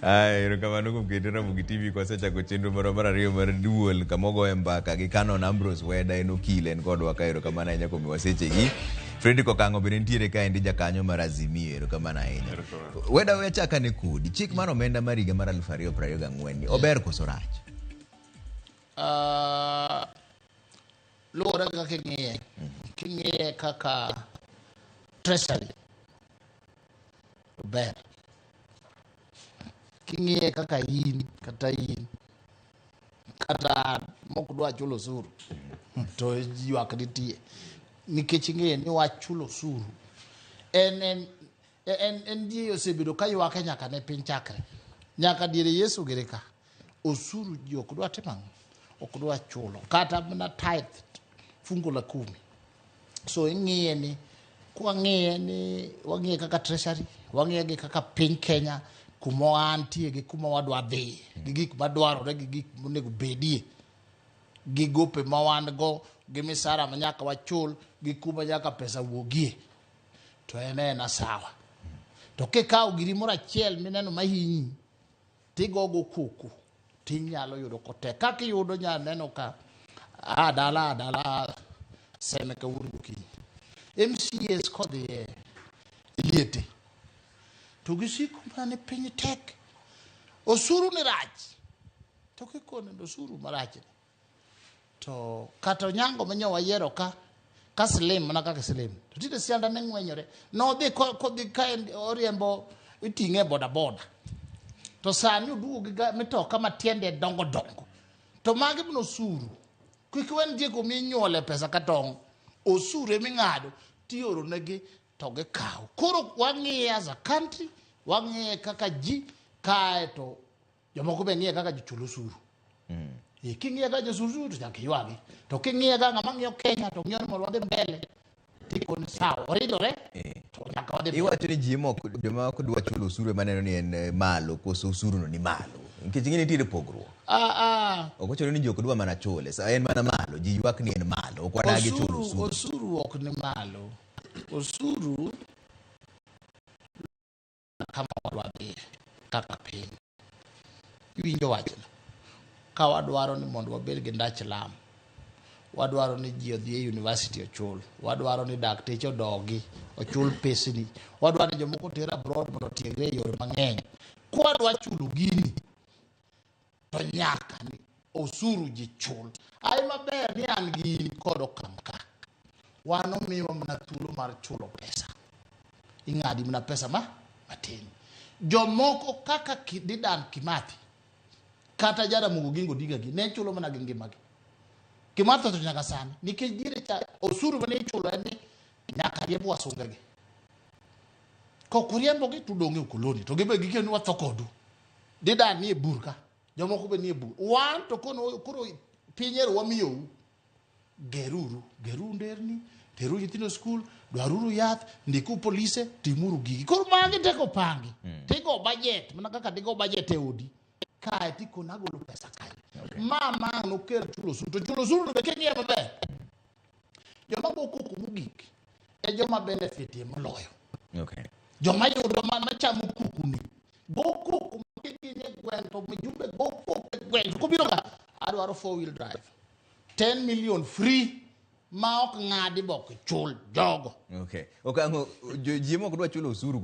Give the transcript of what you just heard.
Ay, erokamano kuom keto Ramogi TV kwasechako chenro marwa mar ariyo mar duol kama ogoye mbaka gi Canon Ambrose Weda en okil en kodwa ka erokamano ahinya kuom miwa sechegi. Fredrick Okang'o bende nitiere kaendi jakanyo mar Azimio erokamano ahinya. Weda we achak ane kodi chik mar omenda mar higa mar 2024 ni ober koso rach? Luwore gi kaka ing'iye. King'iye kaka treasury ober. King'iye kaka in kata in kata an mok dwa chulo osuru to ywak nitie nikech ing'eyo ni wach chulo osuru en en en en ji osebedo ka ywake nyaka ne piny chakre nyaka diere Yesu gire ka osuru ji ok dwa timo ang'o ok dwa chulo kata mana tithe fungu la kumi so ing'iye ni kwang'iye ni wang'iye kaka treasury wang'iye gi kaka piny Kenya kuma wantie gi kuma wadwa dhiye gi gik madwarore gi gik monego bedie gi gope ma wan go gi misara ma nyaka wachul gi kuma nyaka pesa wuogie to en ena sawa to kikawo giri moro achiel mineno mahinyi tigogo koko tinyalo yudo kotek kaka iyudo nya neno ka a dala a dala seme kawuono gokinyi MCAs kodhi e liete to gisiko mana ni piny tek osuru ni rach to kikone osuru marach ni to kata onyango manyo wayiero ka ka slim mana kaka slim to tinde sianda ne ng'wenyore nodhi kodhi ka en oriembo iting'e boda boda to sani oduogo gi mitoka ma tiende dongo dongo to magi bno osuru kik wen ji kuma inyuole pesa ka tong' osuru eming'ado tioro negi to gikawo koro wang'iye as a country wang'iye kaka ji kae to jomoko be ng'iye kaka jochul osuru Eh, king'iye kaka jochul osuru to nyaka iywagi to king'iye kaka ng'ama ng'iyo Kenya to ng'iyo ni mondo wadhi mbele tikoni sawa oridore to nyaka wadhi mbele Iwacho ni ji mok joma ok dwa chulo osuru ema neno ni en malo koso osuru no ni malo nikech ing'e nitiere pogruok. Ah, ah. Ok ochuno ni ji ok dwa mana chule, sa en mana malo, ji ywak ni en malo, ok wadagi chulo osuru osuru. osuru ok ni malo osuru kama wadwa dhiye kaka piny iwinjo wachno ka wadwaro ni mondo wabed gi ndach lam wadwaro ni ji odhi e university ochul wadwaro ni dakteche odogi ochul pesni wadwaro ni jomoko oter abroad mondo otiegre e yore mang'eny kwadwa chulo gini to nyaka ni osuru ji chul ai maber ni an gi in kod okang' ka wan omiwa mana thuolo mar chulo pesa ing'adi mana pesa ma matin jomoko kaka Dedan Kimathi kata Jaramogi Oginga Odinga gi ne chulo mana gi ngimagi Kimathi to nyaka sani nikech diere cha osuru mane ichulo en ni nyaka riemb wasungegi kok uriembogi to udong' e ukoloni to gibe gikelo ni watho kodu Dedan nie bur ka jomoko be nie bur wan to kono koro piny ero wamiyou geruru geruru nderni teruru nyithindo e skul dwaruru yath ndiku polise timuru gigi koro magi te kopangi tigo budget mana kaka digo budget e odi kae tikona agolo pesa kae ma ma nokel chulo osuru to chulo osuru be king'iye maber joma go koko mogik e joma benefit e moloyo joma yudo ma machamo kukuni go koko gin e gweng' to mijumbe go koko e gweng' to kobiro ka adwaro four wheel drive 10 million free ma ok ng'adi bok chul jogo Okay. Okang'o ji mok dwa chulo osuru